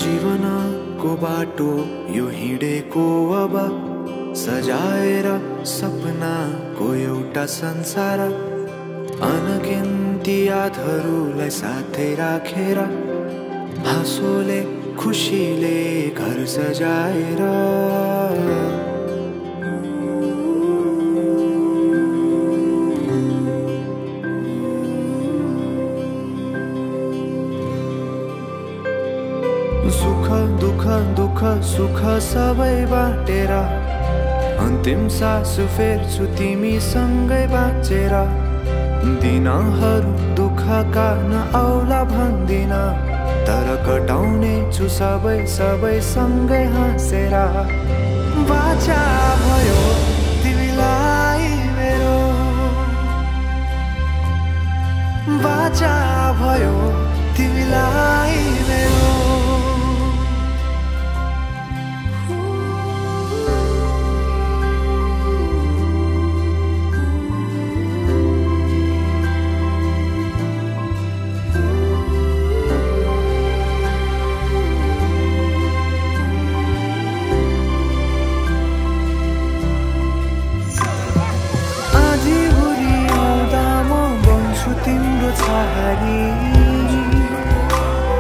जीवनको बाटो यो हिँडेको अब सजाएर सपनाको एउटा संसार अनगिन्ती यादहरूलाई साथै राखेर हाँसोले खुसीले घर सजाएर सुख दुख दुख सुख सबै बाटेर अन्तिम सास फेर्छु तिमीसँगै बाँचेर दिनहरू दुःखका नआउला भन्दिन तर कटाउने छु सबै सबै सँगै हाँसेर बाचा भयो तिमीलाई मेरो बाचा भयो तिमीलाई मेरो तिम्रो छहारी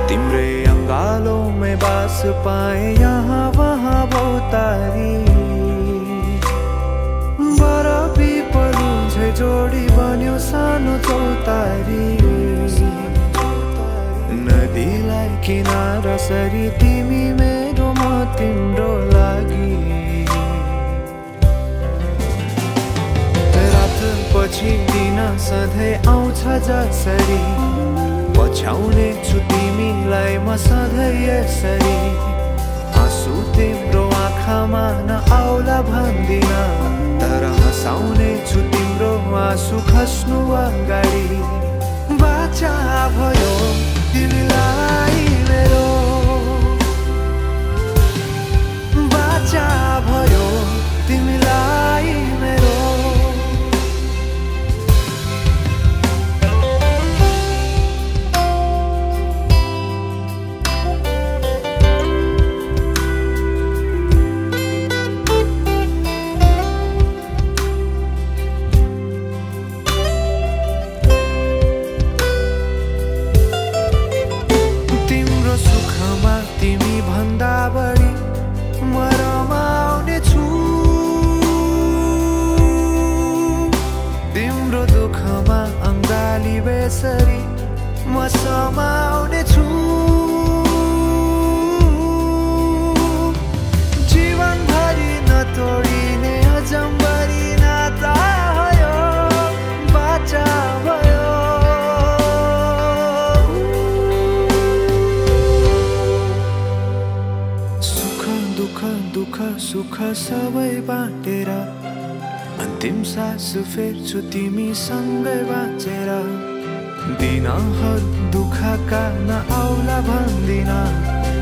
तिम्रै अङ्गालोमै बास पाए यहाँ वहाँ बहुतारी बर पिपलु झै जोडी बन्यो सानो चौतारी नदीलाई किनारा सरी तिमी मेरो म तिम्रो लागि पछि दिन सधैँ आउँछ जसरी पछ्याउने छु तिमीलाई म सधैँ यसरी आँसु तिम्रो आँखामा नआउला भन्दिन तर हँसाउने छु तिम्रो आँसु खस्नु अगाडि बाचा भयो तिमीलाई मेरो बाचा भयो तिमीलाई मेरो तिमी भन्दा बढी म रमाउने छु तिम्रो दुःखमा अङ्गाली बेसरी म समाउने छु जीवनभरि नतोडिने अजम्बरी नाता भयो बाचा भयो दुःख सुख सबै बाटेर अन्तिम सास फेर्छु तिमीसँगै बाँचेर दिनहरू दुःखका नआउला भन्दिन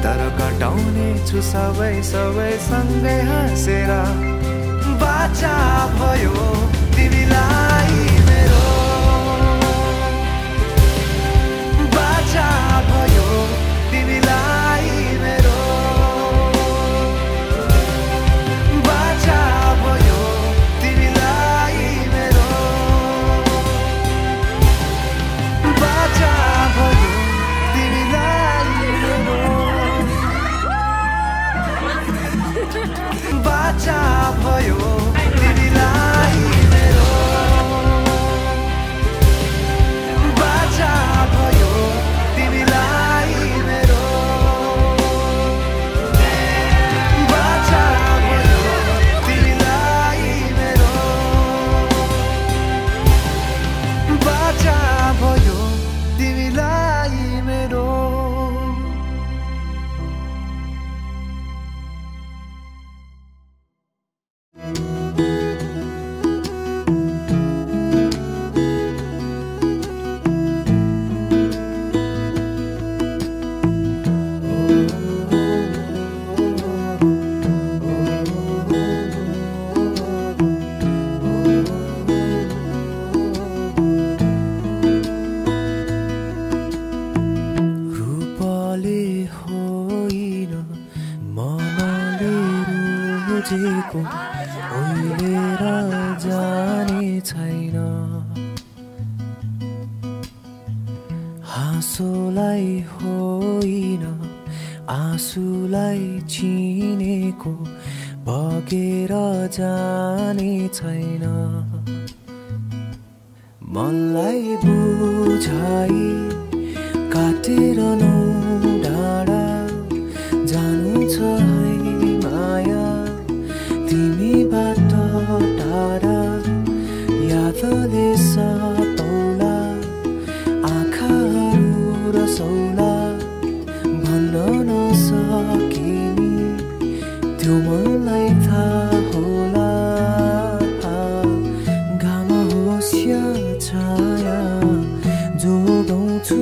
तर कटाउने छु सबै सबै सँगै हाँसेर बाचा भयो तिमीलाई मेरो बाचा भयो तिमीलाई मेरो बाचा भयो तिमीलाई मेरो को ओइलेर जाने छैन हाँसोलाई होइन आँसुलाई चिनेको बगेर जाने छैन मनलाई बुझाई काटेर नौ डाँडा जानु छ है माया तिमीबाट टाढा यादले सतौला आँखाहरू रसौला भन्न नसकिने त्यो मनलाई थाहा होला घाम होस् या छाया जोगाउँछु